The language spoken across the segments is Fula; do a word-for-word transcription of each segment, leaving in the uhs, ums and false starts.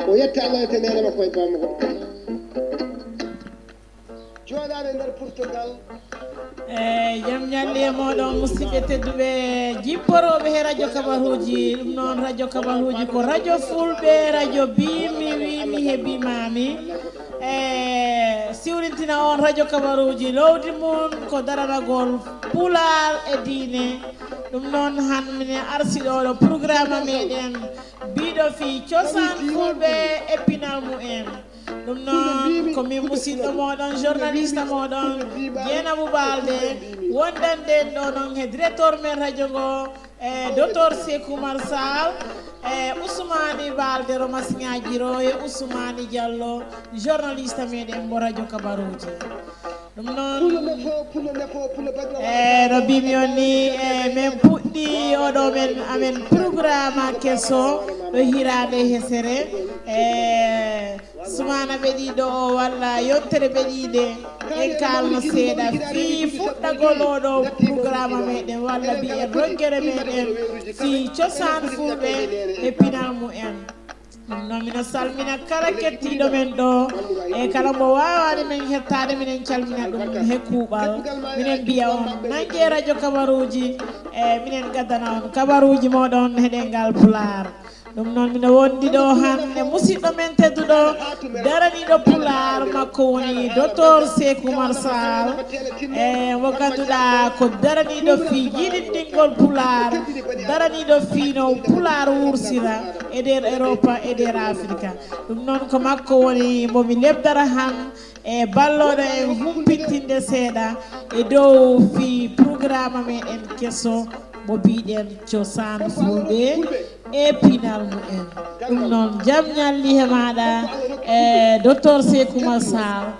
O yetta Allah e tenere makko e bammo. Jooɗaade nder Portugal. Eyi, jam ñalle e mooɗon, musidɓe tedduɓe, jipporooɓe he radio kabaruuji. Ɗum noon, radio kabaruuji ko radio fulɓe, radio biimi, wiimi, heɓimaami. E siwrintina on radio kabaruuji, lowdi mum ko daranagol Pulaar e diine. Ɗum noon, han minen arsi ɗo, ɗo programme meɗen biɗo fii cosaan fulɓe e pinal mumen. Ɗum noon, ko min musidɗo mooɗon, journaliste mooɗon, Jeenabu Balde, wondanɗen ɗo noon he directeur men radio ngo, e docteur Sekou Oumar Sall, e Ousmane Balde, ro masiŋaaji ro, e Ousmane Diallo, journaliste meɗen mo radio kabaruuji. Ɗum noon, e no mbimi on ni, e min puɗɗi oɗo men, amen programme keso ɗo hiraande hesere. E sumaana ɓeɗiiɗo o walla yontere ɓeɗiinde, en kaalno seeɗa fii fuɗɗagol oɗo programme meɗen walla mbiyen ronkere meɗen fii cosaan fulɓe e pinal mumen. Ɗum noon, mino salmina kala kettiiɗo men ɗo, e kala mbo waawaani men hettaade, minen calmina ɗum he kuuɓal. Minen mbiya on, nannge radio kabaruuji, e minen gaddana on kabaruuji mooɗon he ɗemngal Pulaar. Ɗum noon, mino wondi ɗo hannde musidɗo men tedduɗo, daraniiɗo Pulaar, makko woni docteur Sekou Oumar Sall, e mo ngannduɗaa ko daraniiɗo fii jiiɗinɗingol Pulaar, daraniiɗo fii no Pulaar wursira e nder Europa e nder Afrika. Ɗum noon, ko makko woni mo mi lebdara han e ballooɗo en humpitinde seeɗa e dow fii programme meɗen keso mo mbiɗen cosaan fulɓe e pinal mumen. Ɗum noon, jam ñalli he maaɗa, e docteur Sekou Oumar Sall,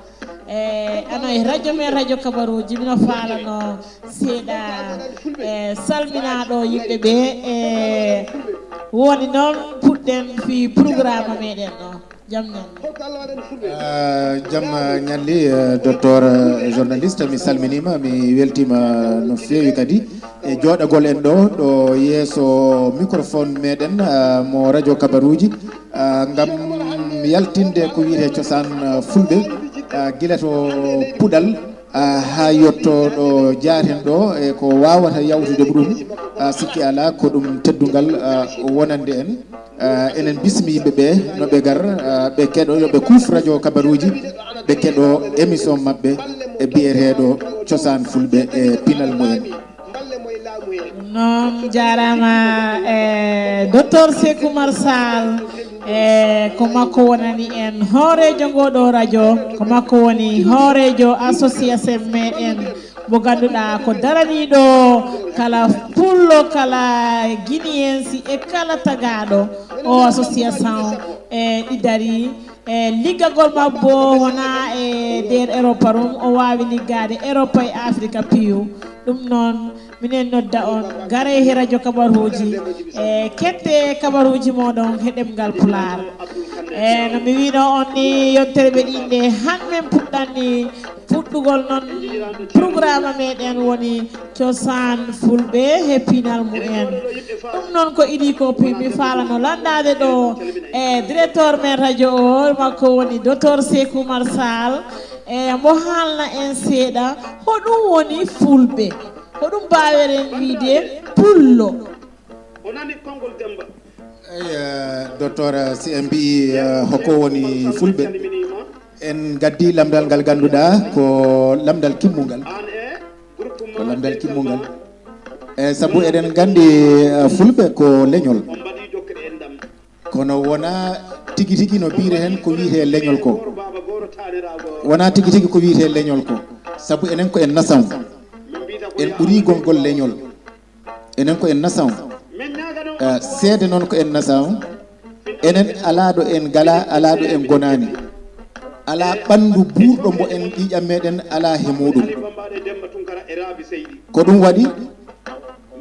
e ano e radio men, radio kabaruuji, mino faalano seeɗa, e salminaaɗo yimɓe ɓe, e woni noon puɗɗen fii programme meɗen ɗo. Jam ñalli. Ah, jam, ah, ñalli, eh, docteur, eh, journaliste, mi salminiima, mi weltiima no feewi kadi e jooɗagol en ɗo, ɗo yeeso microphone meɗen, ah, mo radio kabaruuji, ah, ngam yaltinde ko wiyetee cosaan, ah, fulɓe, ah, gila to puɗal, ah, haa yetto ɗo jaaten ɗo, e ko waawata yawtude ɗum, ah, sikki alaa ko ɗum teddungal, ah, wonande en. Ah, enen bismi yimɓe ɓe, no ɓe gar, ah, ɓe keɗo, yo ɓe kuuf radio kabaruuji, ɓe keɗo émission maɓɓe e biyeteeɗo Cosaan Fulɓe e Pinal Mumen. Noon, jaaraama, e docteur Sekou Oumar Sall, e ko makko wonani en hooreejo ngoo ɗoo radio, ko makko woni hooreejo association meɗen, mo ngannduɗaa ko daraniiɗo kala pullo, kala guinéen si e kala tagaaɗo o association, e ɗi darii, e liggagol mabbo wonaa e nder Europa ɗum, o waawi liggaade Europa e Afrika piiw. Ɗum noon, minen nodda on, ngaree he radio kabaruuji, e keɗtee kabaruuji mooɗon he ɗemngal Pulaar. E no mi wiinoo on ni, yontere ɓeɗiinde han men puɗɗan ni, fuɗɗugol noon programme meɗen woni Cosaan Fulɓe he Pinal Mumen. Ɗum noon ko idii ko pi-, mi faalano lanndaade ɗo e directeur men radio o, makko woni docteur Sekou Oumar Sall, e mo haalna en seeɗa hoɗum woni Fulɓe, hoɗum mbaaweren wiide pullo. O nani konngol Demba. Eyi, eh, docteur, eh, si en mbiyi, eh, hoko woni Fulɓe, en gaddi lamndal ngal ngannduɗaa ko lamndal kimmungal. Ko lamndal kimmungal. E sabu eɗen nganndi, eh, Fulɓe ko leñol. Kono wonaa tigi tigi no mbiyre heen ko wiyetee leñol ko. Wonaa tigi tigi ko wiyetee leñol ko. Sabu enen ko en nasaw. En ɓurii gongol leñol. Enen ko en nasaw. Eh, seede noon ko en nasaw. Enen alaa ɗo en ngalaa, alaa ɗo en ngonaani. Alaa ɓanndu buurɗo mbo en ƴiiƴam meɗen alaa he muuɗum. Ko ɗum waɗi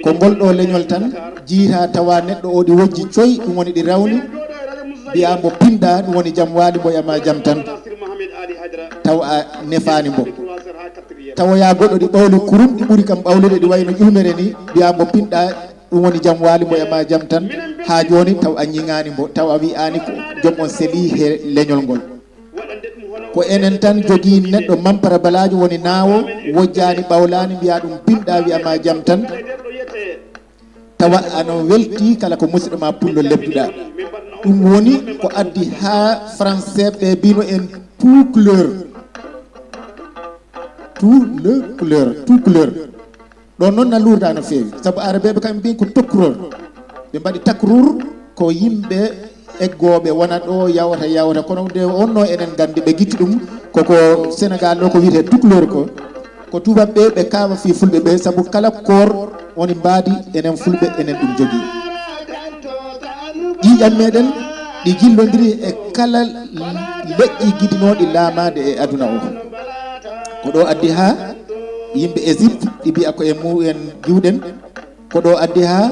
ko ngol ɗo leñol tan jiyta tawa neɗɗo o ɗi wojji coy, ɗum woni ɗi rawni, mbiya mbo pinɗa, ɗum woni jam waali, mbo yama jam tan, taw a nefaani mbo. Tawoya goɗɗo ɗi ɓawli kurum, ɗi ɓuri kam ɓawlude, ɗi wayno ƴulmere ni, mbiya mbo pinɗa, Ɗum woni jam waali mbo e ma jam tan, haa jooni taw a ñiŋaani mbo, taw a wiyaani ko joom on selii he leñol ngol. Ko enen tan jogii neɗɗo mampara balaajo woni naawo, wojjaani ɓawlaani, mbiyaa ɗum pinɗaa wiya ma jam tan, tawa ano weltii kala ko musiɗɗo ma pullo lebduɗaa. Ɗum woni ko addi haa français ɓe mbino en tout couleur, tout le couleur, tout couleur. Ɗon noon na luurda no feewi, sabu arabeeɓe kamɓe mbiyi ko tokroor. Ɓe mbaɗi takroor ko yimɓe eggooɓe wona ɗo yawta yawta, kono nde wonno eɗen nganndi ɓe gitti ɗum koko Sénégal ɗo ko wiyetee tukleur ko, ko tubaɓɓe ɓe kaawa fii fulɓe ɓe, sabu kala koor woni mbaadi enen fulɓe enen ɗum jogii. Ƴiiƴam meɗen ɗi jillondiri e kala leƴƴi gidinooɗi laamaade e aduna o. Ko ɗo addi haa yimɓe Égypte ɗi mbiya ko e mumen giwɗen, ko ɗo addi haa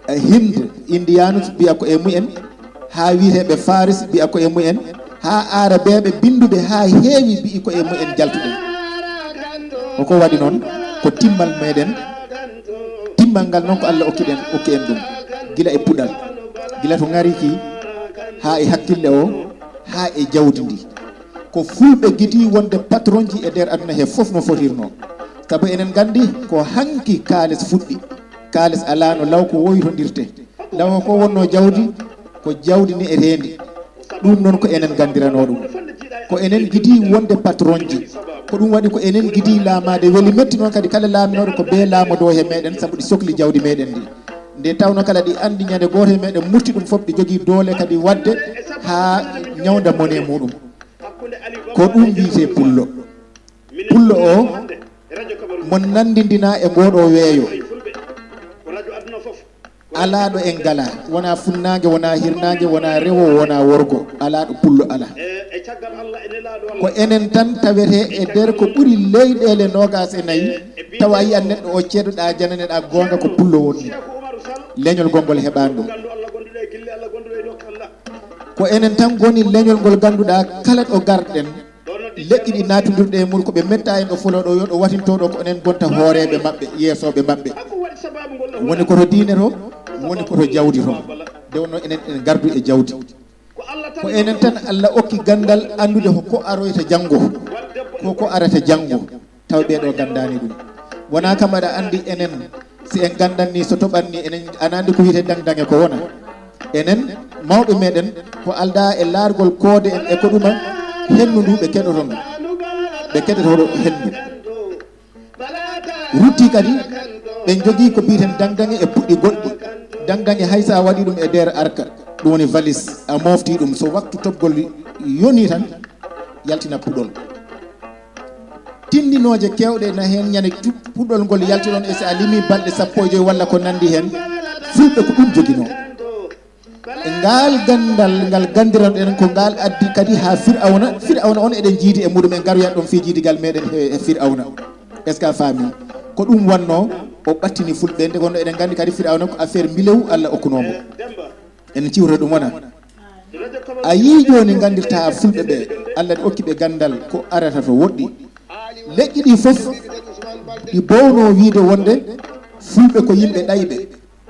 Hind, Indiyanus mbiya ko e mumen, haa wiyeteeɓe Faris mbiya ko e mumen, haa Arabeeɓe binnduɓe haa heewi mbiyi ko e mumen jaltuɗen. Ko ko waɗi noon ko timmal meɗen, timmal ngal noon ko Allah okki ɗen, okki en ɗum gila e puɗal, gila to ŋari ki haa e hakkille o, haa e jawdi ndi. Ko fulɓe gidi wonde patronji e nder aduna he fof no fotirno. Sabu enen nganndi ko hanki kaalis fuɗɗi. Kaalis alaano law ko woytondirte. Law ko wonno jawdi, ko jawdi ne'eteendi. Ɗum noon ko enen nganndirano ɗum. Ko enen gidi wonde patronji. Ko ɗum waɗi ko enen gidi laamaade. Weli metti noon kadi kala laaminooɗo ko bee laamodo he meɗen sabu ɗi sokli jawdi meɗen ndi. Nde tawno kala ɗi anndi ñande gooto e meɗen mutti ɗum fof ɗi jogii doole kadi waɗde haa ñawnda mone muɗum. Ko ɗum wiyetee pullo. Pullo o mo nanndindina e ngoɗo weeyo. Alaa ɗo en ngalaa, wonaa funnaange, wonaa hirnaange, wonaa rewo, wonaa worgo, alaa ɗo pullo alaa. Ko enen tan tawetee e nder ko ɓuri leyɗeele noogaas e nayi, tawa a yiyan neɗɗo o ceedoɗa, jananeɗa goonga ko pullo wonni. Leñol gonngol heɓaani ɗum. Ko enen tan ngoni leñol ngol ngannduɗaa kala ɗo garɗen, leƴƴi ɗi naatondirɗe e mum ko ɓe metta en ɗo folo ɗo, yo ɗo watinto ɗo ko enen gonta hooreeɓe maɓɓe, yeesooɓe maɓɓe. Woni ko to diine to, woni ko to jawdi to. Nde wonno enen en ngardu e jawdi. Ko enen tan Allah okki ganndal anndude ko ko aroyta janngo, ko ko arata janngo, taw ɓee ɗo nganndaani ɗum. Wonaa kam aɗa anndi enen, si en nganndan ni, so toɓan ni, enen ana anndi ko wiyetee daŋ-daŋe ko wona. Enen mawɓe meɗen ko aldaa e laargol koode en e ko ɗuma hennu ndu ɓe keɗoton, ɓe keɗoto hennu. Rutti kadi ɓe njogii ko mbiyeten daŋ-daŋe e puɗɗi goɗɗi. Daŋ-daŋe hay so a waɗi ɗum e nder arka, ɗum woni valise, a mofti ɗum, so waktu toɓgol yoni tan, yaltina puɗol. Tinndinooje keewɗe na heen ñande tu-, puɗol ngol yaltiron e so a limi balɗe sappo e joy walla ko nanndi heen, fulɓe ko ɗum joginoo. Ngaal ganndal ngal ganndiranɗen ko ngaal addi kadi haa Firawna, Firawna on eɗen jiidi e muɗum, en garoyat ɗon fii jiidigal meɗen e, e Firawna. Est-ce que a faami? Ko ɗum wannoo o ɓattini fulɓe, nde wonno eɗen nganndi kadi Firawna ko affaire mbilewu Allah okkunoo mo. En ciwta ɗum wona. A yii jooni nganndirtaa fulɓe ɓe, Allah ne okki ɓe ganndal ko arata to woɗɗi. Leƴƴi ɗi fof ɗi bownoo wiide wonde fulɓe ko yimɓe ɗayɓe.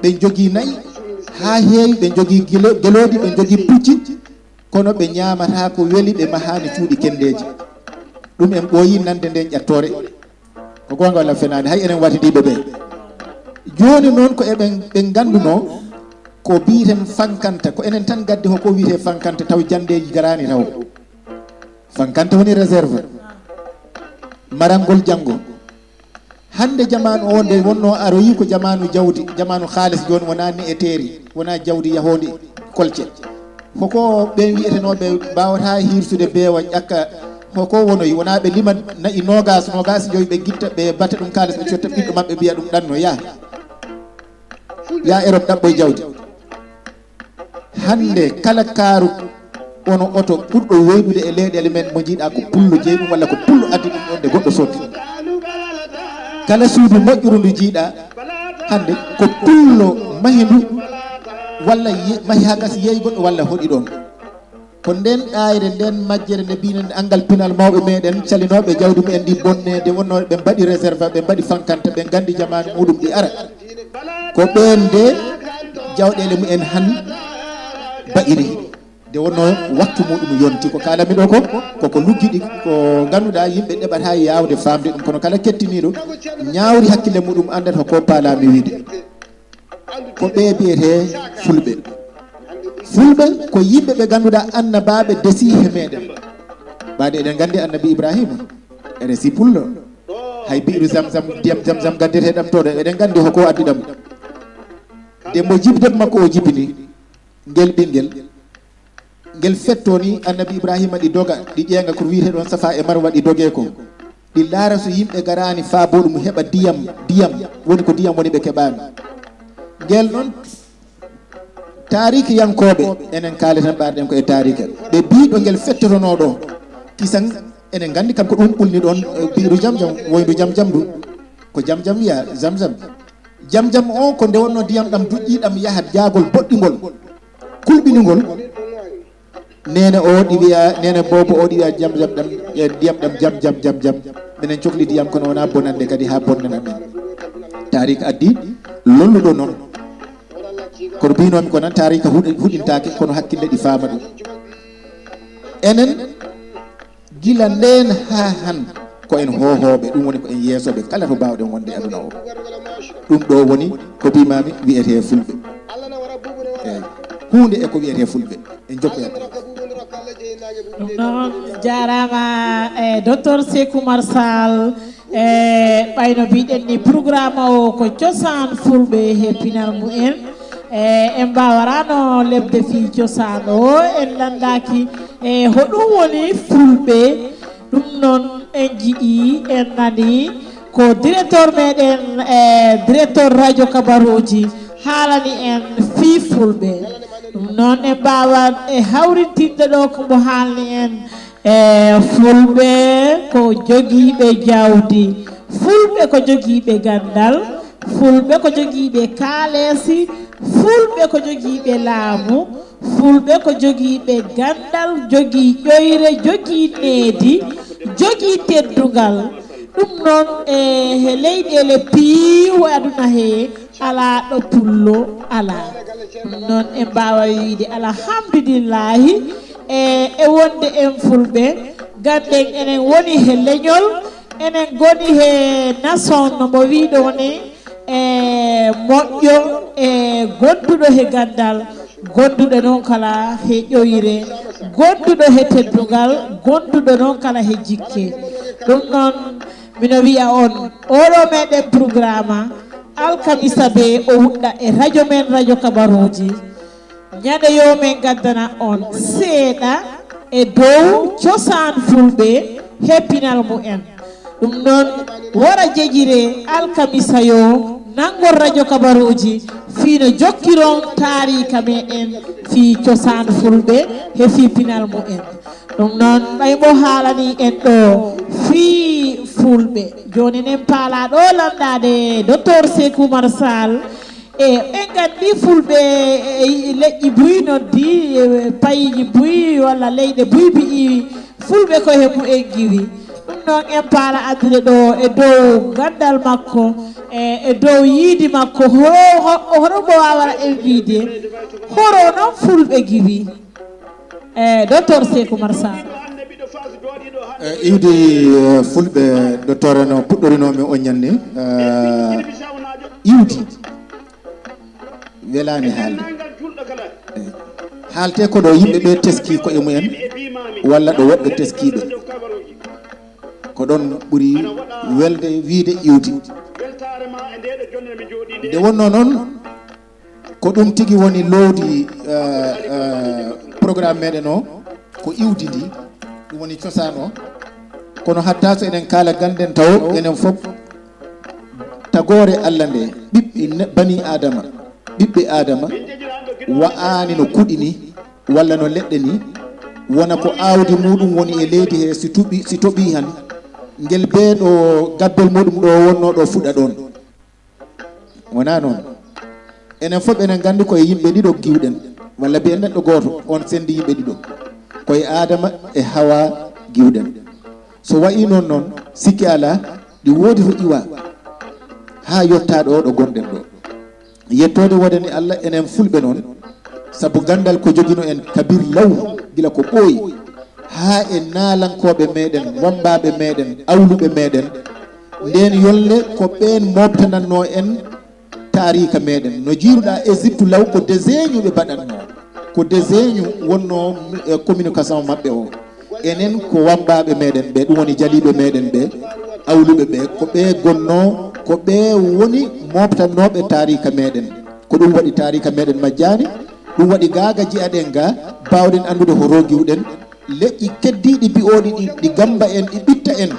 Ɓe njogii na'i haa heewi, ɓe njogii gilo-, gelooɗi, ɓe njogii pucci, kono ɓe ñaamataa ko weli, ɓe mahaani cuuɗi kenndeeji. Ɗum en ɓooyii nande nden ƴattoore. Ko goonga walla fenaani? Hay enen waɗidiiɓe ɓe. Jooni noon ko eɓen, ɓe nganndunoo ko mbiyeten fankanta, ko enen tan ngaddi ko ko wiyetee fankanta, taw janndeeji garaani taw. Fankanta woni réserve, marangol janngo. Hannde jamaanu o nde wonnoo aroyi ko jamaanu jawdi, jamaanu kaalis, jooni wonaa ne'eteeri, wonaa jawdi yahoondi kolce. Ko ko ɓeen wiyetenooɓe mbaawataa hiirsude beewa ƴakka, ko ko wonoyi, wonaa ɓe lima na'i noogaas, noogaas e joy ɓe ngitta, ɓe mbaɗta ɗum kaalis, ɓe cotta ɓiɗɗo maɓɓe mbiya ɗum ɗanno, yaa. Yaa Erop ɗaɓɓoy jawdi. Hannde kala kaaru ono oto ɓurɗo weylude e leyɗeele men mo njiiɗaa ko pullo jeyi ɗum walla ko pullo addi ɗum ɗon nde goɗɗo sotti. Kala suudu moƴƴuru ndu njiiɗaa hannde ko pullo mahi ndu walla ye-, mahi haa gasi yeeyi goɗɗo walla hoɗi ɗon. Ko nden ɗaayre, nden majjere nde mbinen angal pinal mawɓe meɗen calinooɓe jawdi mumen ndi bonne, nde wonno ɓe mbaɗi réserve, ɓe mbaɗi fankanta, ɓe nganndi jamaanu muɗum ɗi ara. Ko ɓeen de jawɗeele mumen han ba'iri. Nde wonnoo waktu muɗum yonti, ko kaalami ɗo ko, koko luggiɗi, ko ngannduɗaa yimɓe ɗeɓata yaawde faamde ɗum, kono kala kettiniiɗo ñaawri hakkille muɗum anndat ko ko paalami wiide. Ko ɓe biyetee Fulɓe. Fulɓe ko yimɓe ɓe ngannduɗaa annabaaɓe desii he meɗen. Ɓaade eɗen nganndi annabi Ibrahima, resi pullo. Hay biiru Zamzam, ndiyam Zamzam gaddeteeɗam to ɗo, eɗen nganndi hoko o addi ɗam. Nde mo jibde makko o jibini, ngel ɓinngel, ngel fetto ni annabi Ibrahima ɗi doga, ɗi ƴeenga ko wiyetee ɗoon Safa e Marwa, ɗi dogee ko. Ɗi laara so yimɓe garaani faa bo ɗum heɓa ndiyam, ndiyam, woni ko ndiyam woni ɓe keɓaani. Ngel noon, taarikiyankooɓe, enen kaali tan ɓaarɗen ko e taarika. Ɓe mbii ɗo ngel fettotonoo ɗo, kisan, enen nganndi kam ko ɗum ɓulni ɗoon, eh, biiru Jam Jam, woyndu Jam Jam ndu. Ko Jam Jam wiyaa, Zam Zam. Jam Jam o ko nde wonnoo ndiyam ɗam duƴƴi ɗam yahat jaagol boɗɗingol, kulɓiningol. Neene o ɗi wiya, neene boobo o ɗi wiya Jam Jam ɗam, eh, ndiyam ɗam Jam Jam, Jam Jam. Minen cokli ndiyam kono wonaa bonande kadi haa bonnana men. Taariika addi lolluɗo noon. Kono mbiinoomi ko nan taariika huɗi-, huɗintaake kono hakkille ɗi faama ɗum. Enen gila ndeen haa han ko en hoohooɓe, ɗum woni ko en yeesooɓe kala to mbaawɗen wonde e aduna o. Ɗum ɗo woni ko mbiimaami wiyetee Fulɓe. Eey. Huunde e ko wiyetee Fulɓe. En njokkoyat. Ɗum noon, jaaraama e Docteur Seek Oumar Sall. E ɓayno mbiɗen ni, programme o ko cosaan Fulɓe he pinal mumen. E en mbawarano lebde fii cosaan o, en lanndaki e hoɗum woni Fulɓe. Ɗum noon, en njiɗi, en nani ko directeur meɗen, e directeur radio kabaruuji haalani en fii Fulɓe. Ɗum noon, en mbawa e hawrintinde ɗo ko mbo haalni en. E Fulɓe ko jogiiɓe jawdi, Fulɓe ko jogiiɓe ganndal, Fulɓe ko jogiiɓe kaaleesi, Fulɓe ko jogiiɓe laamu, Fulɓe ko jogiiɓe ganndal, jogii ƴoyre, jogii needi, jogii teddungal. Ɗum noon, e he leyɗeele piiw aduna hee, alaa ɗo pullo alaa. Ɗum noon, en mbaawa wiyde alhamdulillahi e e wonde en Fulɓe, ngannden enen woni he leñol, enen ngoni he nation no mbo wiyɗo ni, e moƴƴo, e gonduɗo he ganndal, gonduɗo noon kala he ƴoyre, gonduɗo he teddungal, gonduɗo noon kala he jikke. Ɗum noon, mino wiya on, oɗo meɗen programme alkamisa be o wuɗɗa e radio men, radio kabaruuji. Ñande yo men ngaddana on seeɗa e dow cosaan Fulɓe he pinal mumen. Ɗum noon, wora jejire alkamisa yo nanngol radio kabaruuji fii no jokkiron taariika meɗen fii cosaan Fulɓe he fii pinal mumen. Ɗum noon, ɓay mo haalani en ɗo fii Fulɓe. Jooni nen paala ɗo landaade Docteur Seek Oumar Sall. E en nganndi Fulɓe, e leƴƴi buy noddi, e payiiji buy walla leyɗe buy mbi'i Fulɓe ko he mumen ngiwi. Ɗum noon en paala addude ɗo e dow ganndal makko, e e dow yiidi makko, ho- ho- hono mbo waawara en wiyde horo noon Fulɓe ngiwi. E Docteur Seek Oumar Sall. E iwdi, e, Fulɓe, Docteur no puɗɗorinoomi o ñanni, e, iwdi welaani haalde. E, haalte ko ɗo yimɓe ɓe teski koye mumen walla ɗo woɓɓe teskiiɓe. Ko ɗon ɓuri welde wiyde iwdi. Nde wonnoo noon, ko ɗum tigi woni loowdi, e, e, programme meɗen o, ko iwdi ndi, ɗum woni cosaan o. Kono hatta so eɗen kaala, ngannden tawo enen fof tagoore Allah nde, ɓiɓɓe ne-, bani Aadama, ɓiɓɓe Aadama wa'aani no kuɗi ni, walla no leɗɗe ni, wona ko aawdi muɗum woni e leydi he, si tuɓi, si toɓi han, ngel bee ɗo gabbel muɗum ɗo wonnoo ɗo fuɗa ɗoon. Wonaa noon. Enen fof eɗen nganndi ko e yimɓe ɗiɗo ngiwɗen, walla mbiyen neɗɗo gooto, oon senndi yimɓe ɗiɗo. Ko e Aadama e Hawa ngiwɗen. So wayi noon noon, sikki alaa, ɗi woodi to iwa, haa yottaa ɗo, ɗo ngonɗen ɗo. Yettoode wodani Allah, enen Fulɓe noon, sabu ganndal ko jogino en kabir law, gila ko ɓooyi, haa e naalankooɓe meɗen, wammbaaɓe meɗen, awluɓe meɗen. Ndeen yolnde ko ɓeen mooɓtanannoo en taariika meɗen. No jiiruɗaa Égypte law, ko deseeñu ɓe mbaɗatnoo, ko deseeñu wonnoo, eh, communication maɓɓe o. Enen ko wammbaaɓe meɗen ɓe, ɗum woni jaliiɓe meɗen ɓe, awluɓe ɓe, ko ɓe gonnoo, ko ɓe woni mooɓtannooɓe taariika meɗen. Ko ɗum waɗi taariika meɗen majjaani, ɗum waɗi gaa ga ji'aɗen ga, baawɗen anndude hoto giwɗen, leƴƴi keddiiɗi bi'ooɗi ɗi, ɗi gammba en, ɗi ɓitta en,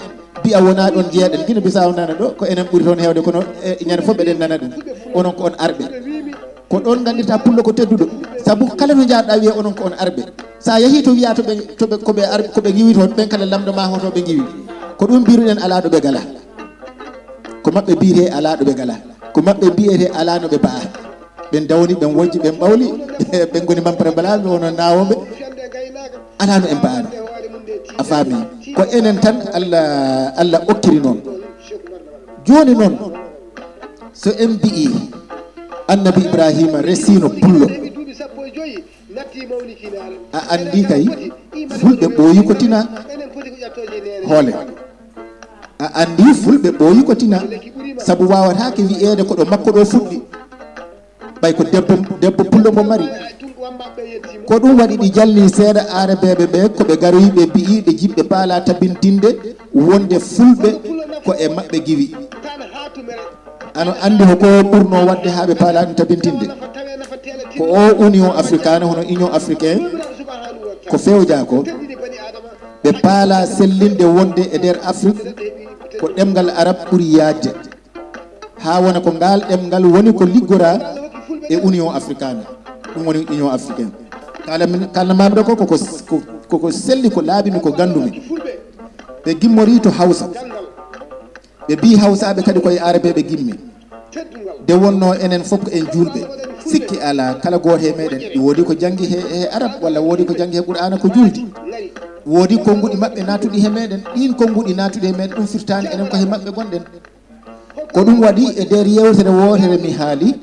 mbi'a wonaa ɗoon jeyaɗen. Gine Bisaaw nana ɗo, ko enen ɓuri toon heewde, kono, e, ñande fof mbeɗen nana ɗum. Onon ko on arɓe. Ko ɗoon nganndirtaa pullo ko tedduɗo. Sabu kala no njaarɗaa wiyee onon ko on arɓe. So a yehii to wiyaa to ɓe, to ɓe, ko ɓe arɓe, ko ɓe ngiwi toon, ɓeen kala lamndo maa hoto ɓe ngiwi. Ko ɗum mbiruɗen alaa ɗo ɓe gala. Ko maɓɓe mbiyetee alaa ɗo ɓe gala. Ko maɓɓe mbiyetee alaa no ɓe mbaa. Ɓen dawni, ɓen wojji, ɓen ɓawli, ɓen ngoni mampere balaaɓe, wono naawooɓe. Alaa no en mbaano. A faami? Ko enen tan Allah, Allah okkiri noon. Jooni noon, so en mbi'ii Annabi Ibraahiima resiino pullo, a anndi kay, Fulɓe ɓooyi ko tina. Hoole. A anndi Fulɓe ɓooyi ko tina. Sabu waawataake wi'eede ko ɗo makko ɗo fuɗɗi. Ɓay ko debbo, debbo pullo mbo mari. Ko ɗum waɗi ɗi jalni seeɗa aarabeeɓe ɓe, ko ɓe garoyi ɓe mbi'i ɓe jiɓɓe paala tabintinde wonde Fulɓe ko e maɓɓe giwi. Ano anndi ko ko ɓurnoo waɗde haa ɓe paala ɗum tabintinde? Ko o Union Africaine, hono Union Africaine, ko fewja ko, ɓe paala sellinde wonde e nder Afrik ko ɗemngal Arab ɓuri yaajde. Haa wona ko ngaal ɗemngal woni ko liggoraa e Union Africaine. Ɗum woni Union Africaine. Kala min, kala maamɗo ko, koko, ko, koko selli, ko laaɓi mi, ko ganndumi. Ɓe gimmorii to Hawsa. Ɓe mbii Hawsaaɓe kadi ko e Aarabe ɓe gimmi. Nde wonnoo enen fof ko en juulɓe. Sikke alaa, kala gooto e meɗen, ɗi woodi ko janngi he, he Arab, walla woodi ko janngi he Qur'aana ko juuldi. Woodi konnguɗi maɓɓe naatuɗi he meɗen. Ɗiin konnguɗi naatuɗi he meɗen, ɗum firtaani enen ko he maɓɓe gonɗen. Ko ɗum waɗi e nder yeewtere wootere mi haali,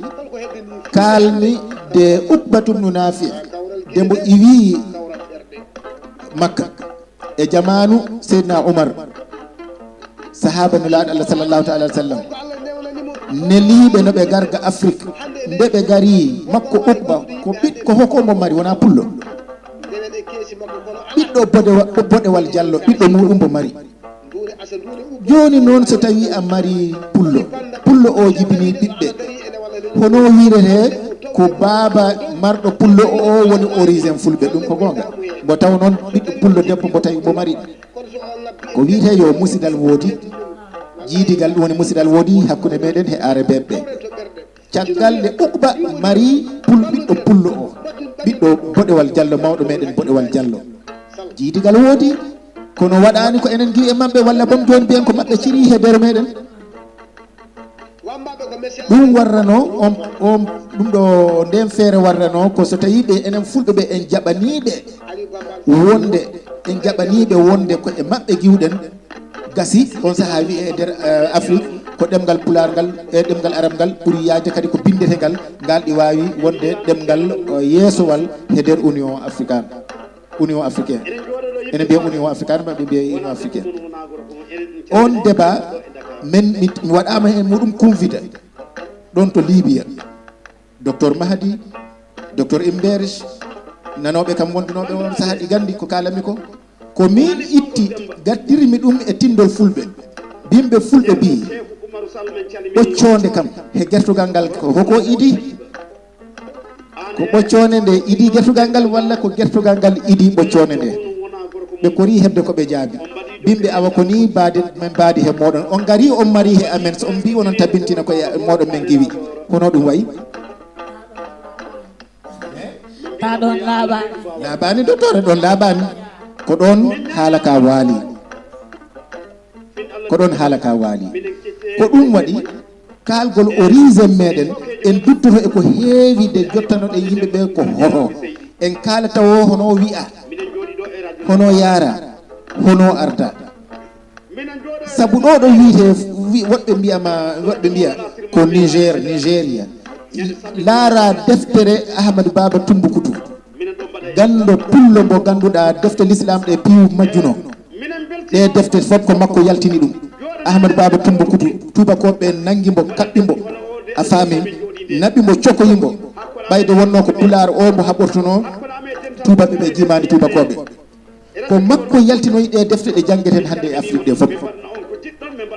kaalmi de Uqbatu bnu Naafi, de mbo iwi Makka e jamaanu Seydina Umar, sahaaba Nulaaɗo Allah sallallahu ta'ala alaihi wa sallam. Neliiɓe no ɓe garga Afrik, nde ɓe gari makko Uqba, ko ɓiɗ-, ko hoko mbo mari, wonaa pullo. Ɓiɗɗo boɗewa-, boɗewal jallo, ɓiɗɗo muɗum mbo mari. Jooni noon, so tawii a marii pullo, pullo o jibinii ɓiɓɓe, hono wiiretee ko baaba marɗo pullo o, o woni origine fulɓe, ɗum ko goonga. Mbo taw noon ɓiɗɗo pullo debbo mbo tawi mbo marii. Ko wiyetee yo musidal woodi, jiidigal, ɗum woni musidal woodi hakkunde meɗen he Aarabeeɓe ɓe. Caggal nde Uqba mari pul-, ɓiɗɗo pullo o, ɓiɗɗo boɗewal jallo, mawɗo meɗen boɗewal jallo. Jiidigal woodi, kono waɗaani ko enen ngiwi e maɓɓe, walla boom jooni mbiyen ko maɓɓe ciri he nder meɗen. Ɗum warranoo on, on, ɗum ɗo, nden feere warranoo ko so tawii ɓe enen fulɓe ɓe en jaɓaniiɓe wonde, en jaɓaniiɓe wonde ko e maɓɓe giwɗen, gasi on sahaa wi'e e nder, eh, Afrik ko ɗemngal Pulaar ngal e ɗemngal Arab ngal ɓuri yaajde, kadi ko binndete ngal, ngal ɗi waawi wonde ɗemngal, eh, yeesowal he nder Union Africaine. Union Africaine. Ene mbiya Union Africaine, maɓɓe mbiya Union Africaine. On débat, men, mi, mi waɗaama heen muɗum convié ɗoon to Libya. Docteur Mahdi, Docteur Imberge, nanooɓe kam wondunooɓe on sahaa ɗi nganndi ko kaalammi ko. Ko miin itti, gaddirmi ɗum e tinndol fulɓe. Bimɓe fulɓe mbii, ɓoccoonde kam he gertogal ngal ko hoko idi? Ko ɓoccoonde nde idi gertogal ngal, walla ko gertogal ngal idi ɓoccoonde nde? Ɓe kori heɓde ko ɓe jaabi. Bimɓe awa ko nii mbaadi, min mbaadi he mooɗon. On ngarii, on marii he amen, so on mbii onon tabintina ko e mooɗon min ngiwi. Hono ɗum wayi? Taa ɗoon laaɓaani. Laaɓaani, docteur, ɗoon laaɓaani. Ko ɗoon haala ka waali. Ko ɗoon haala ka waali. Ko ɗum waɗi kaalgol origine meɗen, en duttoto e ko heewi nde jottanoɗen yimɓe ɓe ko hoto. En kaala tawo hono wi'a, hono yaara, hono arda. Sabu ɗo ɗo wiyetee, wi-, woɗɓe mbiya ma, woɗɓe mbiya ko Niger, Nigeria. Laara deftere Ahmadu Baaba Tummbukutu, ganndo pullo mbo ngannduɗaa defte lislaam ɗe piiw majjuno. Ɗe defte fof ko makko yaltini ɗum. Ahmadu Baaba Tummbukutu, tuubakooɓe nanngi mbo, kaɓɓi mbo, a faami, naɓi mbo, cokoyi mbo. Ɓayde wonnoo ko pulaar o mbo haɓortunoo, tuubaaɓe ɓe jiimaani tuubakooɓe. Ko makko yaltinoyi ɗe defte ɗe janngeten hannde e Afrik ɗe fof.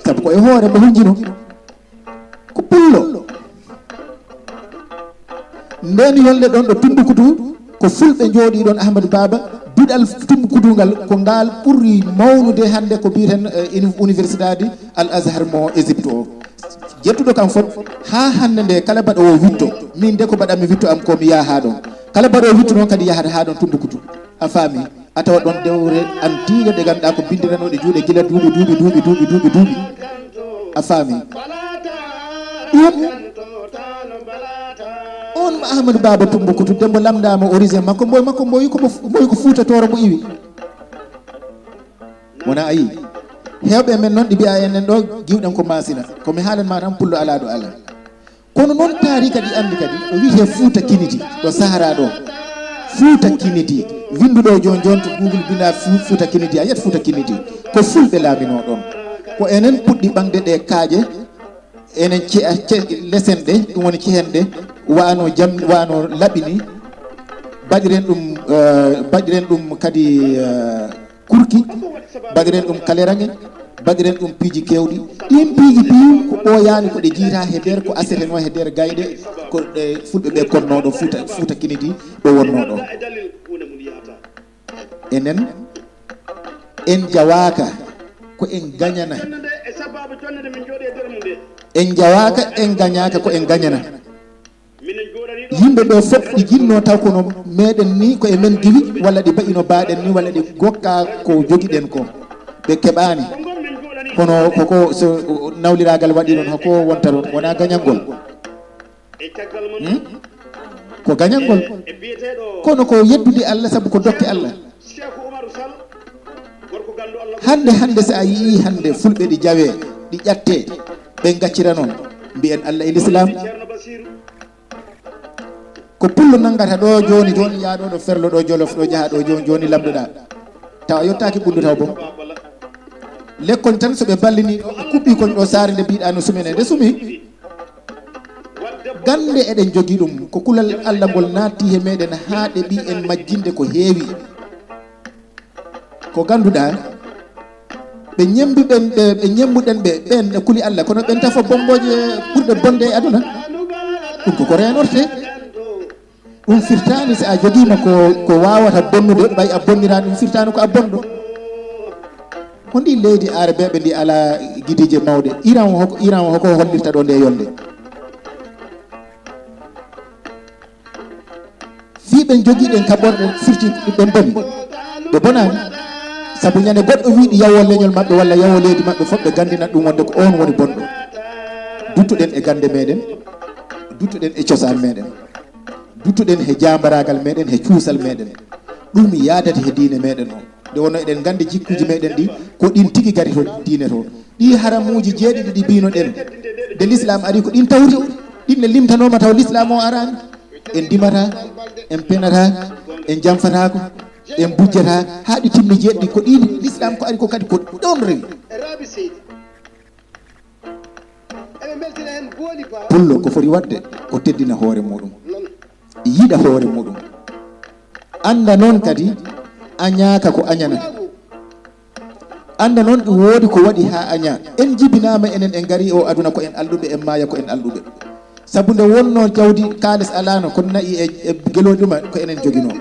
Sabu ko e hoore mbo hunjino. Ko pullo. Ndeen yolnde ɗoon ɗo Tummbukutu, ko fulɓe njooɗii ɗoon, Ahmadu Baaba, duɗal Tummbukutu ngal, ko ngaal ɓuri mawnude hannde ko mbiyeten, eh, uni-, Universidade Al Azhar mo Égypte o. Jettuɗo kam fof, haa hannde nde, kala mbaɗoowo witto, min de ko mbaɗanmi witto am ko mi yaha haa ɗoon. Kala mbaɗoowo witto noon kadi yahata haa ɗoon Tummbukutu. A faami? A tawa ɗoon dewre antiiɗe ɗe ngannduɗaa ko binndiranooɗe juuɗe gila duuɓi, duuɓi, duuɓi, duuɓi, duuɓi, duuɓi. A faami? Ɗum, on mo Ahmadu Baaba Tummbukutu, de mbo lamndaama origine makko, mboy makko, mboy ko, mboy ko Fuuta Tooro mbo iwi. Wona a yii? Heewɓe men noon ɗi mbiya enen ɗo, giwɗen ko Maasina. Ko mi haalan ma tan, pullo alaa ɗo alaa. Kono noon taariika ɗi anndi kadi, ɗo wiyetee Fuuta Kinidi, ɗo Sahara ɗo. Fuuta Kinidi, winnduɗo jooni jooni to Google, mbinnda Fu-, Fuuta Kinidi, a yiyat Fuuta Kinidi. Ko fulɓe laaminoo ɗoon. Ko enen puɗɗi ɓaŋde ɗe kaaƴe, enen ce-, ce-, lesen ɗe, ɗum woni cehen ɗe, wano jam, wano laɓi ni, mbaɗiren ɗum, eh, mbaɗiren ɗum kadi, eh, kurki, mbaɗiren ɗum kalerange, mbaɗiren ɗum piiji keewɗi. Ɗiin piiji piiw ko ɓooyaani, ko ɗe jiytaa he nder, ko asetenoo he nder gayɗe, ko ɗe fulɓe ɓe konnoo ɗo Fuuta, Fuuta Kinidi ɗo wonnoo ɗo. Enen, en jawaaka ko en gañana. En jawaaka, en gañaaka ko en gañana. Yimɓe ɓe fof ɗi jinnoo taw kono meɗen ni ko e men diwi, walla ɗi mbaɗino mbaɗen ni, walla ɗi gokka ko jogiɗen ko. Ɓe keɓaani. Kono koko so nawliraagal waɗi ɗon, hoko wonta ɗon, wona gañangol. Hmm? Ko gañangol. Kono ko yeddude Allah, sabu ko dokke Allah. Hannde, hannde, so a yii hannde fulɓe ɗi jawe, ɗi ƴatte, ɓe gaccira noon, mbiyen Allah e l'islam. Ko pullo nanngata ɗo jooni, jooni yaa ɗo, ɗo Ferlo ɗo, Jolof ɗo, jaha ɗo jooni, jooni lamndoɗa. Tawa yottaaki ɓullo taw boom. Lekkol tan so ɓe ballini ɗo, ɓe kuɓɓi kon ɗo saare nde mbiɗa no sumene, nde sumi. Gannde eɗen jogii ɗum, ko kulal Allah ngol naatti he meɗen haa ɗeɓi en majjinde ko heewi. Ko ngannduɗaa, ɓe ñemmbiɗen ɓe, ɓe ñemmbuɗen ɓe, ɓeen ne kuli Allah, kono ɓeen tafo bommbooje ɓurɗe bonde e aduna. Ɗum ko ko reenortee. Ɗum firtaani si a jogiima ko, ko waawata bonnude, ɓay a bonniraani, ɗum firtaani ko a bonɗo. Ko ndi leydi Aarabeeɓe ndi alaa gidiije mawɗe. Iran o hoko, Iran o hoko hollirta ɗo nde yolnde? Fii ɓen jogiiɗen kaɓorɗe firti ɓen boni. Ɓe bonaani. Sabu ñande goɗɗo wiiɗi yawo leñol maɓɓe walla yawo leydi maɓɓe, fof ɓe ganndinat ɗum wonde ko oon woni bonɗo. Duttuɗen e gannde meɗen, duttuɗen e cosaan meɗen, duttuɗen he jaambaraagal meɗen, he cuusal meɗen. Ɗum yaadata he diine meɗen o. Nde wonno eɗen nganndi jikkuuji meɗen ɗi, ko ɗin tigi gari to diine to. Ɗi haramuuji jeeɗiɗi ɗi mbinoɗen, nde l'islam ari ko ɗin tawri, ɗin ne limtanooma taw l'islam o araani. En ndimata, en penata, en jamfataako, en bujjata, haa ɗi timmi jeeɗiɗi. Ko ɗin l'islam ko ari ko kadi ko ɗon rewi. Pullo ko foti waɗde ko teddina hoore muɗum, yiɗa hoore muɗum, annda noon kadi añaaka ko añana. Annda noon ɗum woodi ko waɗi haa aña. En jibinaama enen, en ngari o aduna ko en alɗuɓe, en maaya ko en alɗuɓe. Sabu nde wonnoo jawdi, kaalis alaano, kono na'i e, e gelooɗi ɗuma ko enen joginoo.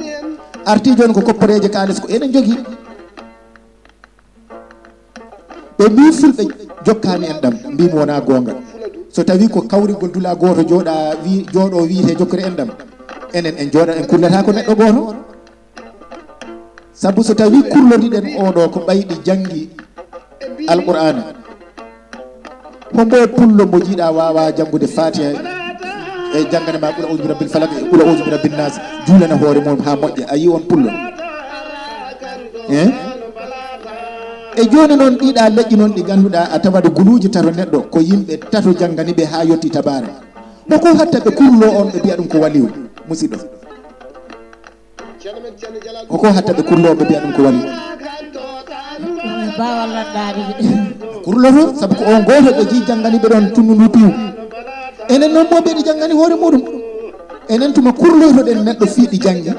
Artii jooni ko kopporeeje kaalis ko enen jogii. Ɓe mbii fulɓe jokkaani en ɗam, mbii mi wonaa goonga. So tawii ko kawrigol dula gooto jooɗa, wi-, jooɗo wiyetee jokkere en ɗam, enen en jooɗa en kullata ko neɗɗo gooto. Sabu so tawii kurloriɗen oɗo ko ɓayɗi janngi Alqur'aana, hombo pullo mo jiiɗa waawa janngude Fatiha e janngane ma Qul a'udhu bi rabbil falaq e Qul a'udhu bi rabbin nas, juulana hoore mum haa moƴƴa, a yii on pullo? Eh? E jooni noon ɗiɗa leƴƴi noon ɗi ngannduɗaa a tawat guluuji tato neɗɗo ko yimɓe tato janngani ɓe haa yotti tabaara. Hoko hatta ɓe kurlo on ɓe mbiya ɗum ko waliw, musidɗo? Hoko hatta ɓe kurlo on ɓe mbiya ɗum ko waliw? Bawal landaade de. Kurloto sabu ko on gooto ɓe jii jannganiiɓe ɗon tunnu ndu piiw. Enen noon mo mbeɗi janngani hoore muɗum. Enen tuma kurloytoɗen neɗɗo fiiɗi janngi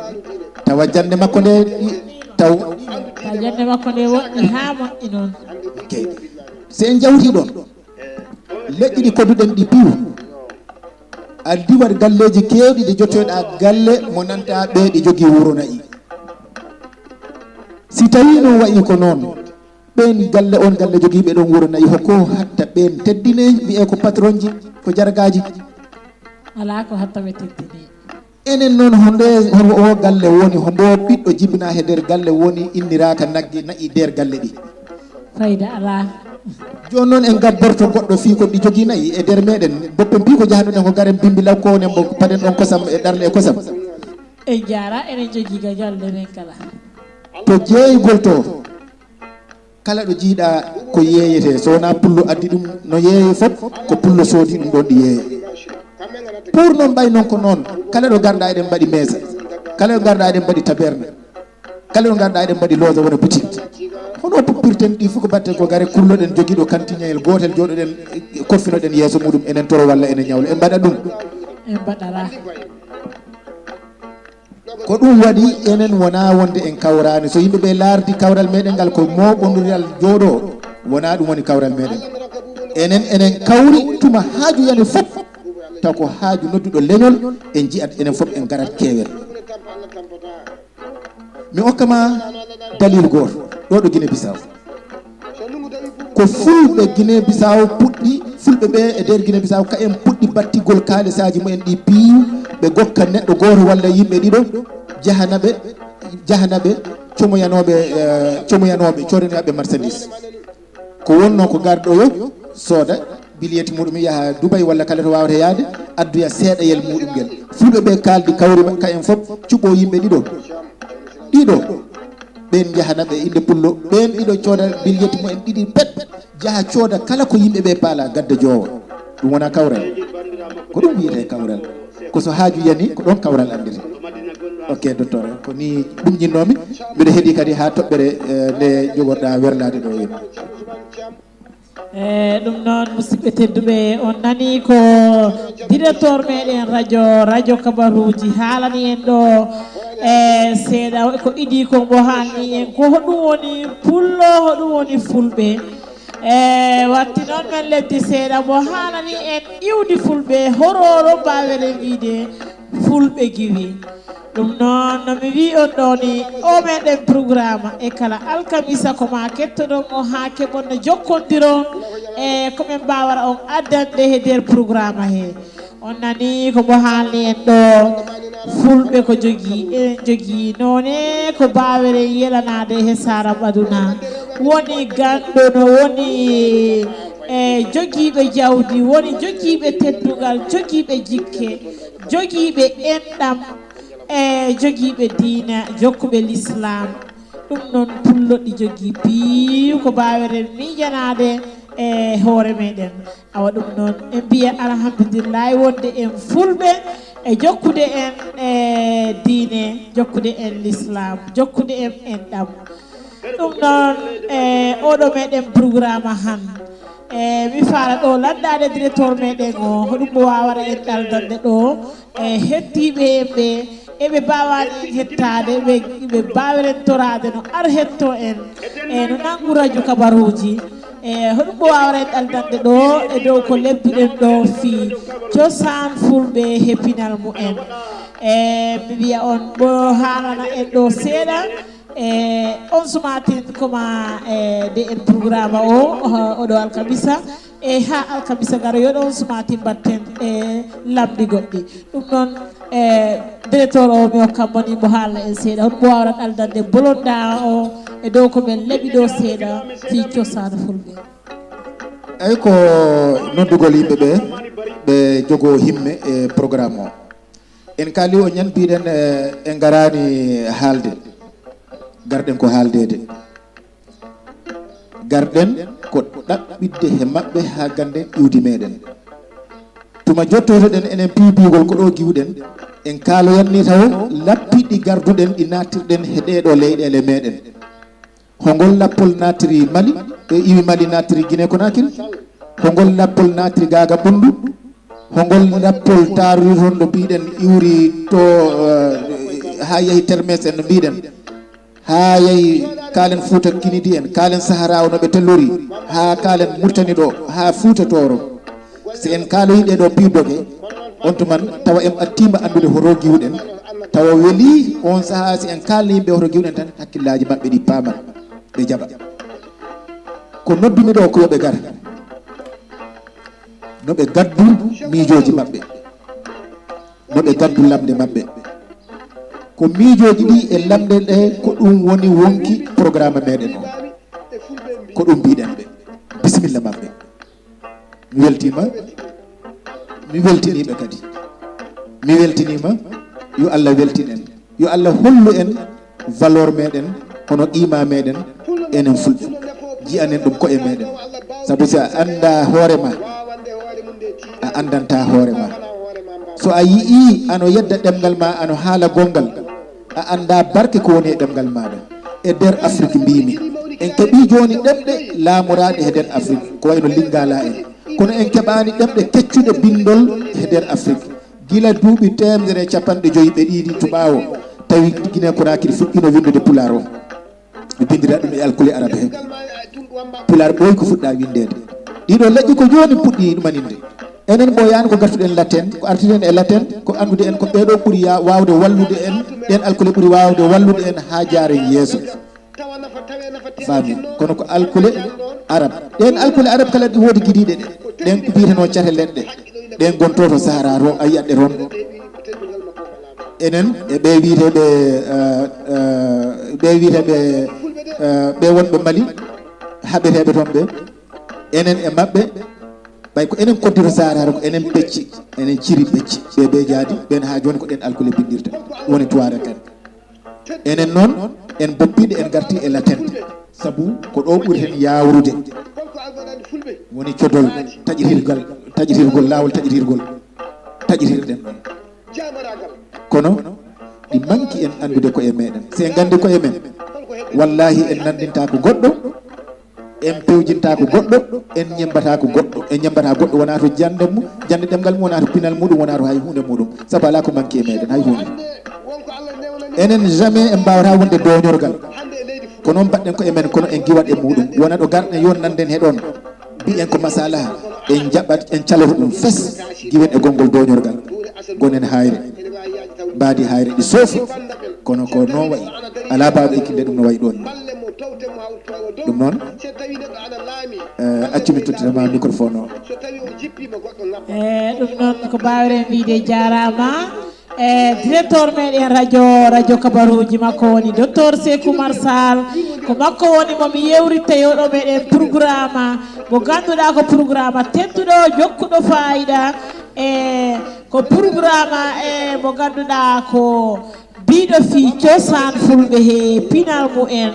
tawa jannde makko nde taw. Tawa jannde makko nde woɗɗi haa moƴƴi noon. Ok. So en njawti ɗon, leƴƴi ɗi koduɗen ɗi piiw a diwat galleeji keewɗi ɗi jottoyɗa galle mo nanta ɓe ɗi jogii wuro na'i. Si tawii noon wayi ko noon, ɓeen galle on galle jogiiɓe ɗon wuro nayi hoko hatta ɓeen teddine wiyee ko patronji ko jargaaji. Alaa ko hatta ɓe teddine. Enen noon honde hono o galle woni hombo ɓiɗɗo jibinaa he nder galle woni inniraaka nagge na'i nder galle ɗi. Fayda alaa. Jooni noon en gabborto goɗɗo fii ko ɗi jogii nayi e nder meɗen boppen pii ko jahanoɗen ko garen bimbi law ko wonen mo paden ɗon kosam e ɗarle e kosam. En jaara eɗen jogii ga galle men kala. To jeeyugol to kala ɗo jiiɗa ko yeeyete so wona pullo addi ɗum no yeeye fof ko pullo soodi ɗum ɗon ɗi yeeye. Pour noon ɓay noon ko noon kala ɗo garɗa eɗen mbaɗi mesa kala ɗo garɗa eɗen mbaɗi taberna kala ɗo garɗa eɗen mbaɗi loge wona boutique. Hono puppirten ɗi fof ko batte ko gare kurloɗen jogiɗo kantiñayel gotel jooɗoɗen korfinoɗen yeeso muɗum enen toro walla enen ñawlo en mbaɗa ɗum. En mbaɗara. Ko ɗum waɗi enen wona wonde en kawraani so yimɓe ɓe laardi kawral meɗen ngal ko mooɓondiral jooɗo wona ɗum woni kawral meɗen. Enen enen kawri tuma haaju yani fof taw ko haaju nodduɗo leñol en jiyat enen fof en garat keewel. Mi okka ma dalil gooto ɗo ɗo Guinée Bissau. Ko fulɓe Guinée Bissau puɗɗi fulɓe ɓe e nder Guinée Bissau ka en puɗɗi battigol kaalisaaji mumen ɗi piiw ɓe gokka neɗɗo gooto walla yimɓe ɗiɗo jahanaɓe jahanaɓe comoyanooɓe comoyanooɓe coodaniyaɓe marchandise. Ko wonno ko garɗo yo sooda biliyeti muɗum yaha Dubai walla kala to wawata yaade adduya seeɗayel muɗum ngel. Fulɓe ɓe kaldi kawri ka en fof cuɓo yimɓe ɗiɗo ɗiɗo ɓen jahana ɓe inde pullo ɓen ɗiɗo cooda biliyeti mumen ɗiɗi pet jaha cooda kala ko yimɓe ɓe paala gadda joowa. Ɗum wona kawral ko ɗum wiyete kawral. Ko so haaju yani ko ɗon kawral anndete. Ok docteur ko ni ɗum ñinnoomi. Mbiɗa heɗi kadi haa toɓɓere nde jogorɗa werlaade ɗo yen. E ɗum noon musidɓe tedduɓe on nani ko directeur meɗen radio radio kabaruji haalani en ɗo e seeɗa ko idi ko mbo haalni en ko hoɗum woni pullo hoɗum woni fulɓe. E watti noon men leddi seeɗa mbo haalani en iwdi fulɓe hororo mbaweren wiide fulɓe giwi. Ɗum noon no mi wii on ɗoo ni o meɗen programme e kala alkamisa ko ma kettoɗon mo haa keɓon no jokkondiron e ko min mbaawara on addande he nder programme he. On nani ko mbo haalni en ɗo fulɓe ko jogii eɗen jogii noone ko mbaaweren yelanaade he saaram aduna woni ganndo no woni e jogiiɓe jawdi woni jogiiɓe teddungal jogiiɓe jikke jogiiɓe enɗam e jogiiɓe diina jokkuɓe lislaam. Ɗum noon pulloɗi jogii piiw ko mbaaweren miijanaade e hoore meɗen. Awa ɗum noon en mbiya alhamdulillahi wonde en fulɓe e jokkude en e diine jokkude en lislaam jokkude en enɗam. Ɗum noon e oɗo meɗen programme han e mi faala ɗo landaade directeur meɗen o hoɗum mo wawara en ɗaldande ɗo e hettiiɓe en ɓe eɓe mbawaani en hettaade ɓe ɓe mbaweren toraade no ar hetto en e no nanngu radio kabaruuji e hoɗum mo wawara en ɗaldande ɗo e dow ko lebduɗen ɗo fii cosaan fulɓe he pinal mumen. E mi wiya on mo haalana en ɗo seeɗa e on sumatin koma e de en programme o oɗo alkamisa e ha alkamisa garoyoɗo on sumatin mbatten e lamɗi goɗɗi. Ɗum noon e directeur o mi hokkam moni mo haalna en seeɗa hoɗum mo wawrat aldande bolonda o e dow ko men leeɓi ɗo seeɗa fii cosaano fulɓe. Eyi ko noddugol yimɓe ɓe ɓe jogo himme e programme o. En kaali o ñan mbiɗen en ngaraani haalde. Garɗen ko haaldeede. Garɗen ko ɗaɓɓitde he maɓɓe haa ganden iwdi meɗen. Tuma jottoytoɗen enen piibiigol ko ɗo giwɗen, en kaaloyanni taw lappi ɗi garduɗen ɗi nattirɗen he ɗee ɗoo leyɗeele meɗen. Hongol lappol nattiri Mali, e iwi Mali nattiri Guinée Conakry? Hongol lappol nattiri Gaaga Ɓunndu? Hongol lappol taarori toon ɗo mbiɗen iwri to, eh, haa yahi Termes en no mbiɗen? Haa yahi kaalen Fuuta Kinidi en, kaalen Sahara o no ɓe tellori, haa kaalen Murtani ɗo, haa Fuuta Tooro. Si en kaaloyi ɗee ɗoo piidoke, on tuman tawa en ɓattiima anndude hoto giwɗen, tawa weli on sahaa si en kaalni yimɓe hoto giwɗen tan, hakkillaaji maɓɓe ɗi paamat, ɓe jaɓa. Ko noddumi ɗo ko yo ɓe gar, no ɓe gaddu miijooji maɓɓe, no ɓe gaddu lamnde maɓɓe. Ko miijooji ɗi e lamnde ɗe, ko ɗum woni wonki programme meɗen o. Ko ɗum mbiɗen ɓe. Bisimilla maɓɓe. Mi weltiima. Mi weltiniiɓe kadi. Mi weltiniima. Yo Allah weltin en. Yo Allah hollu en valeur meɗen, hono qima meɗen, enen Fulɓe. Jiyanen ɗum koye meɗen. Sabu si a annda hoore ma, a anndanta hoore ma. So a yi'i ano yedda ɗemngal ma, ano haala gonngal, a annda barke ko woni e ɗemngal maɗa. E nder Afrik mbimi, en keɓi jooni ɗemɗe laamoraaɗe e nder Afrik, ko wayno Lingala en. Kono en keɓaani ɗemɗe keccuɗe binndol e nder Afrik. Gila duuɓi teemedere e capanɗe joyi ɓe ɗiɗi to ɓaawo, tawi Guinée Conakry fuɗɗino winndude Pulaar o. Ɓe binndira ɗum e alkule arab he. Pulaar ɓooyi ko fuɗɗa winndeede. Ɗiɗo leƴƴi ko jooni puɗɗi ɗumaninde. Enen ɓooyaani ko gartuɗen latin, ko artuɗen e latin, ko anndude en ko ɓeeɗo ɓuri ya-, waawde wallude en, ɗeen alkule ɓuri waawde wallude en haa jaaren yeeso. Faami. Kono ko alkule arab. Ɗeen alkule arab kala ɗi woodi gidiiɗe ɗe. Ɗeen ko biyetenoo cate leɗɗe. Ɗeen ngonto to Sahara to, a yiyat ɗe toon. Enen e ɓe wiyeteeɓe, eh, eh, ɓe wiyeteeɓe, eh, ɓe wonɓe Mali, haɓeteeɓe toon ɓe. Enen e maɓɓe, ɓay ko enen koddito Sahara to, ko enen pecci, enen ciri pecci. Ɓe ɓe jaadi, ɓeen haa jooni ko ɗeen alkule binndirta. Woni Tuwaare kan. Enen noon, en boppiiɗe, en ngarti e latin. Sabu ko ɗo ɓuri heen yaawrude. Woni codol taƴitirgal, taƴitirgol, laawol taƴitirgol. Taƴitirɗen ɗum. Kono ɗi manki en anndude koye meɗen. Si en nganndi koye men, wallahi en nanndintaako goɗɗo. En pewjintaako goɗɗo, en ñemmbataako goɗɗo, en ñemmbata goɗɗo wonaa to jannde mum, jannde ɗemngal mum, wonaa to pinal muɗum, wonaa to hay huunde muɗum. Sabu alaa ko manki e meɗen, hay huunde. Enen jamais en mbaawata wonde dooñorgal. Ko noon mbaɗɗen ko e men, kono en giwat e muɗum. Wona ɗo garɗen, yo nannden he ɗoon. Mbiyen ko masalaha, en jaɓat, en caloto ɗum fes, giwen e gonngol dooñorgal. Gonen hayre, mbaadi hayre, ɗi soofi. Kono ko noon wayi, alaa baawɗo ekkinde ɗum no wayi ɗoon. Ɗum noon, eh, accu mi tottitama microphone o. E ɗum noon ko mbaawren wiyde jaaraama. E directeur meɗen radio, radio kabaruuji makko woni docteur Seeku Umar Sall. Ko makko woni mo mi yewritta e oɗo meɗen programme mo ngannduɗaa ko programme tedduɗo, jokkuɗo faayiida. E ko programme e mo ngannduɗaa ko biiɗo fii cosaan fulɓe he pinal mumen.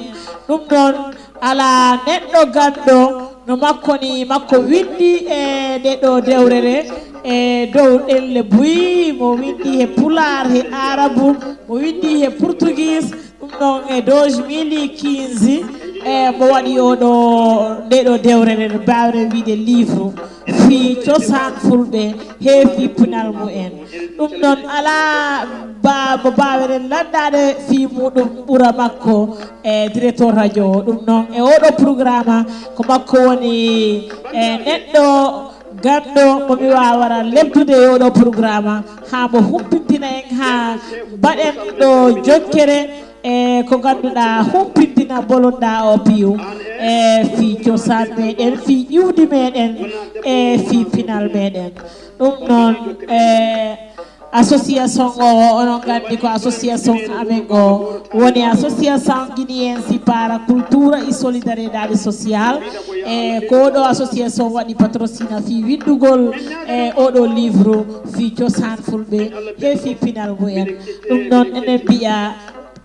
Ɗum noon, alaa neɗɗo ganndo no makko ni, makko winndi e nde ɗo dewrere e dow ɗelle buy, mo winndi he pulaar, he aarabu, mo winndi he portugis. Ɗum noon e doge mille quinze, e mo waɗi oɗo nde ɗo dewrere no mbaawren wiyde livre fii cosaan fulɓe he fii pinal mumen. Ɗum noon alaa ba mo mbaaweren lanndaade fii muɗum ɓura makko e directeur radio. Ɗum noon e oɗo programme ko makko woni e neɗɗo ganndo mo mi waawara lebdude e oɗo programme haa mo humpintina en, haa mbaɗen ɗo jokkere e ko ngannduɗaa humpintina bolonɗaa o piiw e fii cosaan meɗen, fii iwdi meɗen e fii pinal meɗen. Ɗum noon e association o, onon nganndi ko association amen o woni association guinéenne si para cultura e solidariedade social. E ko oɗo association waɗi patrocina fii winndugol e oɗo livre fii cosaan fulɓe he fii pinal mumen. Ɗum noon enen mbiya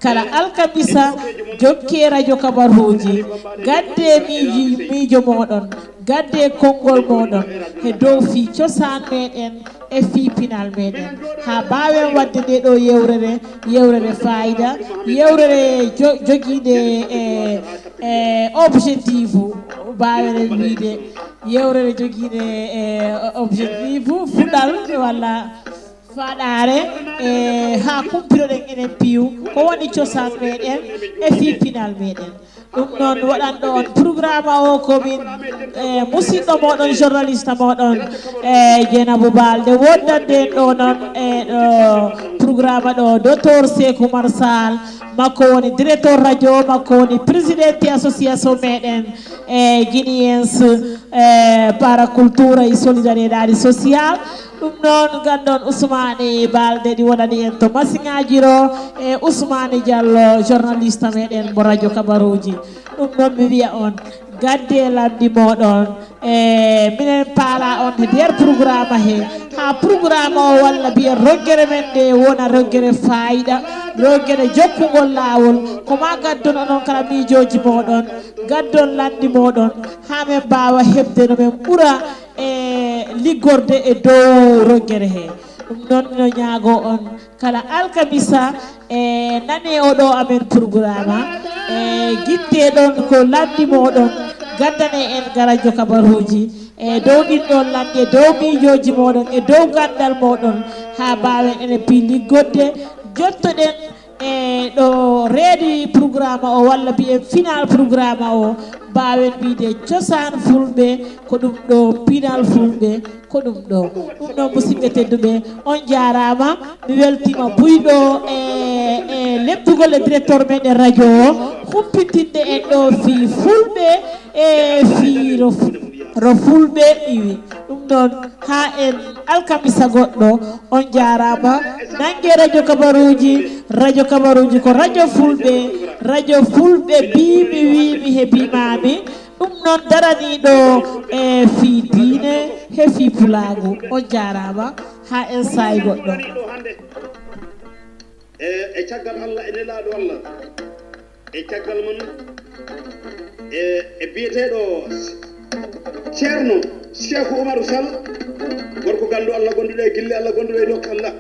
kala alkamisa jokke radio kabaruuji, ngadde miiji, miijo moɗon, ngadde konngol moɗon, he dow fii cosaan meɗen e fii pinal meɗen, haa mbaawen waɗde nde ɗo yewrere, yewrere faayida, yewrere jo- jogiinde e e objectif, mbaawen wiide yewrere jogiinde e objectif fuɗal walla faɗaare e haa kumpiroɗen enen piiw ko woni cosaan meɗen e fii pinal meɗen. Ɗum noon, waɗanɗo on programme o ko min e musidɗo moɗon, journaliste moɗon e Dieynaba Balde. Woodande en ɗo noon e ɗo programme ɗo, docteur Sekou Oumar Sall, makko woni directeur radio, makko woni présidente association meɗen e Guinéens e para cultura e solidariedade social. Ɗum noon, nganndon Ousmane Balde ɗi wonani en to masiŋaaji ɗo, e Ousmane Diallo, journaliste meɗen mo radio Kabaruuji. Ɗum noon, mi wiya on, ngadde lanndi moɗon. E minen paala on he nder programme he, haa programme o walla mbiyen roggere men nde wona roggere faayiida, roggere jokkugol laawol. Ko maa ngaddon onon kala miijooji moɗon, ngaddon lanndi moɗon, haa men mbaawa heɓde no men ɓura e liggorde e dow roggere he. Ɗum noon, mino ñaago on kala alkamisa e nane oɗo amen programme e gitte ɗon ko lanndi moɗon, ngaddane en garajo kabaruuji e dow ɗin ɗon lanndi, e dow miijooji moɗon, e dow ganndal moɗon, haa mbaawen enen piiw liggodde, jottoɗen e ɗo reedi programme o walla mbiyen final programme o, mbaawen wiide cosaan fulɓe ko ɗum ɗo, pinal fulɓe ko ɗum ɗo. Ɗum ɗo, musidɓe tedduɓe, on jaaraama. Mi weltiima buyɗo e e leptugol e directeur meɗen radio o, humpitinde en ɗo fii fulɓe e fii ro fu- ro fulɓe iwi. Ɗum ɗon, haa en alkamisa goɗɗo. On jaaraama. Nannge radio kabaruuji, radio kabaruuji ko radio fulɓe, radio fulɓe mbiimi wiimi he mbiimaami. Ɗum noon daraniiɗo e fii diine he fii pulaagu. On jaaraama, haa en saa'i goɗɗo. E e caggal Allah e nelaaɗo Allah, e caggal mon, e e biyeteeɗo Ceerno Cheikh Oumar Sall, gorko ganndo Allah, gonduɗo e gille Allah, gonduɗo e nokku Allah.